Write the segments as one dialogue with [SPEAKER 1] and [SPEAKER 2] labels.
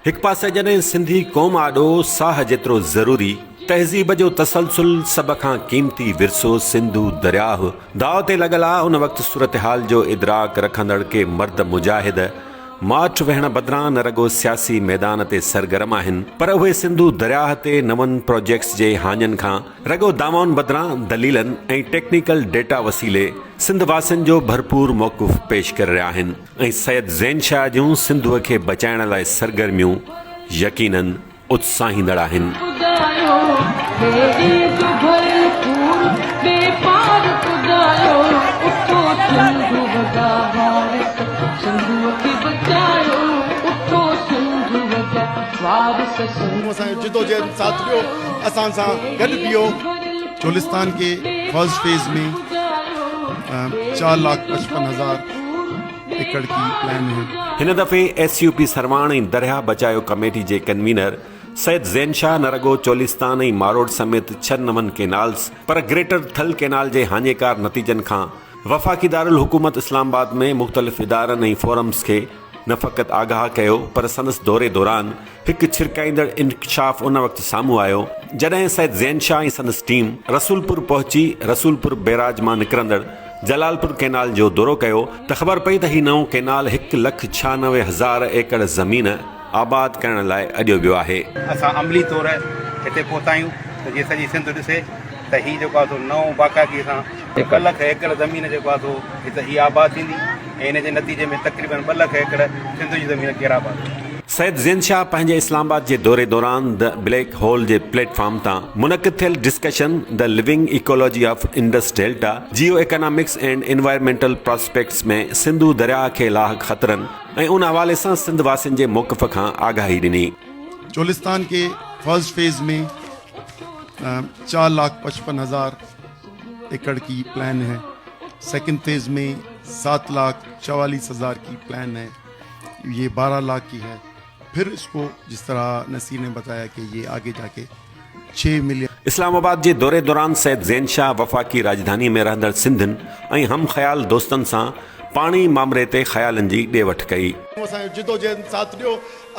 [SPEAKER 1] هڪ پاسي جڏهن سنڌي قوم آڏو ساهه جيترو ضروري تهذيب جو تسلسل سڀ کان قيمتي ورثو سنڌو درياهه داء تي لڳل آ ان وقت صورتحال جو ادراڪ رکندڙ ڪي مرد مجاهد ماٺ ويهڻ بدران نه رڳو سياسي ميدان تي سرگرم آهن پر اهي سنڌو درياهه تي نون پراجيڪٽس جي هاڃن کان رڳو دعوائن بدران دليلن ۽ ٽيڪنيڪل ڊيٽا وسيلي سنڌ واسين جو ڀرپور موقف پيش ڪري رهيا آهن. ۽ سيد زين شاهه جون سنڌوء کي بچائڻ لاء سرگرميون يقينن اتساهيندڙ آهن.
[SPEAKER 2] چولستان ڪي فرسٽ فيز ۾ چار لاک پچپن هزار ايڪڙ ڪي پلان هي.
[SPEAKER 1] هن دفعي ايس يو پي سرواڻ ۽ درياهه بچايو ڪميٽي جي ڪنوينر سيد زين شاهه نه رڳو چولستان ۽ ماروٽ سميت ڇهن نون ڪينالز پر گريٽر ٿل ڪينال جي هاڃيڪار نتيجن کان وفاقي دارالحڪومت اسلام آباد ۾ مختلف ادارن ۽ فورمز کي نه فقط آگاهه ڪيو پر سندس دوري دوران هڪ ڇرڪائيندڙ انڪشاف ان وقت سامهون آيو جڏهن سيد زين شاهه ۽ سندس ٽيم رسولپور پهچي رسولپور بئراج مان نڪرندڙ جلالپور ڪئنال جو دورو ڪيو ته خبر پئي ته هي نئون ڪئنال هڪ لک 96 هزار ايڪڙ زمين آباد ڪرڻ لاء اڏيو ويو آهي.
[SPEAKER 3] اسان عملي طور هتي پهتا آهيون ته جيئن سڄي سنڌ ڏسي ته هي جيڪو آهي سو نئون باقاعدگي سان ٻه لک ايڪڙ زمين جيڪو آهي سو هت هي آباد ٿيندي ۽ ان جي نتيجي ۾ تقريبن ٻه لک ايڪڙ سنڌ جي زمين غير آباد ٿيندي.
[SPEAKER 1] سيد زين شاهه پنهنجي اسلام آباد جي دوري دوران the black hole جي پليٽ فارم تان منعقد ٿيل discussion the living ecology of Indus delta, geo economics and environmental prospects ۾ Sindhu درياهه کي لاحق خطرن ۽ ان حوالي سان سنڌ واسين جي موقف کان آگاهي ڏني.
[SPEAKER 2] چولستان ڪي فرسٽ فيز ۾ چار لاک پچپن هزار ايڪڙ ڪي پلان هي سيڪنڊ فيز ۾ سات لاک چواليس هزار ڪي پلان هي يي بارا لاک ڪي هي پھر اس ڪو جس طرح نصير ني بتايا ڪي يي آگي جا ڪي ڇهه ملين.
[SPEAKER 1] اسلام آباد جي دوري دوران سيد زين شاهه وفاقي راڄڌاني ۾ رهندڙ سنڌين ۽ هم خيال دوستن سان پاڻي مامري تي خيالن جي ڏي وٺ ڪئي.
[SPEAKER 2] اسان جو جدوجهد ساٿ ڏيو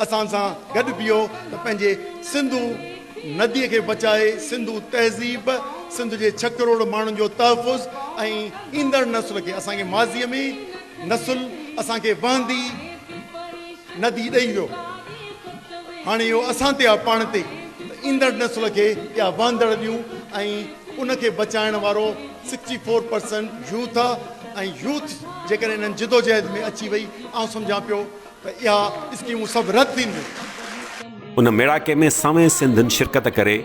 [SPEAKER 2] اسان سان گڏ بيهو ته پنهنجي سنڌو ندي کي بچائي سنڌو تهذيب سنڌ جي ڇهه ڪروڙ ماڻهن جو تحفظ ۽ ايندڙ نسل کي اسان کي ماضي ۾ نسل اسان کي وهندي ندي ڏئي ويو هاڻي اهو اسان تي آهي پاڻ تي ته ايندڙ نسل کي اها وهندڙ ڏيون ۽ ان کي بچائڻ وارو سڪسٽي فور پرسنٽ يوٿ آهي ۽ يوٿ جيڪڏهن انهن جدوجهد ۾ اچي وئي آئون سمجهان پيو ته اها اسڪيمون سڀ رد ٿينديون.
[SPEAKER 1] ان ميڙاڪي ۾ سوين سنڌين شرڪت ڪري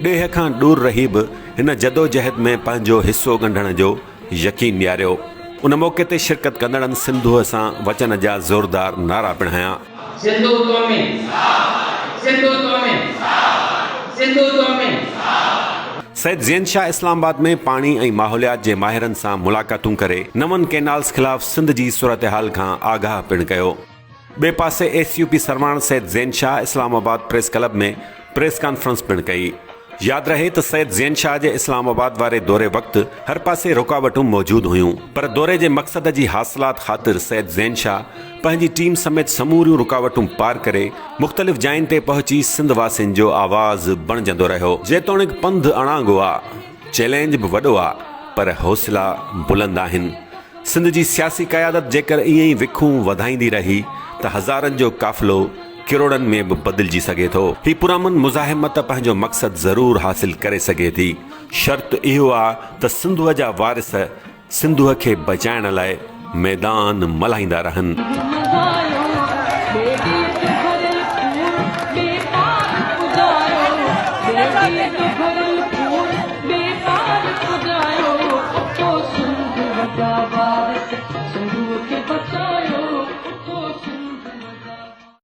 [SPEAKER 1] ڏيهه کان ڏور رهي به هن جدوجهد ۾ پنهنجو حصو ڳنڍڻ جو يقين ڏياريو. ان موقعي تي شرڪت ڪندڙن سنڌوء سان وچن جا زوردار نعرا پڻ هنيا.
[SPEAKER 4] سنڌو تو ۾، سنڌو تو ۾، سنڌو تو ۾.
[SPEAKER 1] سيد زين شاهه اسلام آباد ۾ پاڻي ۽ ماحوليات جي ماهرن سان ملاقاتون ڪري نون ڪينالز خلاف سنڌ جي صورتحال کان آگاهه پڻ ڪيو. ٻئي پاسي ايس يو پي سرواڻ Syed Zain Shah Islamabad press club ۾ press conference پڻ ڪئي. ياد رهي ته سيد زين شاهه جي اسلام آباد واري دوري وقت هر پاسي رڪاوٽون موجود هيون پر دوري جي مقصد جي حاصلات خاطر سيد زين شاهه پنهنجي ٽيم سميت سموريون رڪاوٽون پار ڪري مختلف جاين تي پهچي سنڌ واسين جو آواز بڻجندو رهيو. جيتوڻيڪ پنڌ اڻانگو آ، چئلينج به وڏو آ پر حوصلا بلند آهن. سنڌ جي سياسي قيادت جيڪر ائين ئي وکون وڌائيندي رهي ته هزارن جو قافلو ڪروڙن ۾ به بدلجي سگهي ٿو. هي پرامن مزاحمت پنهنجو مقصد ضرور حاصل ڪري سگهي ٿي. شرط اهو آ ته سنڌوء جا وارث سنڌوء کي بچائڻ لاء ميدان ملهائيندا رهن.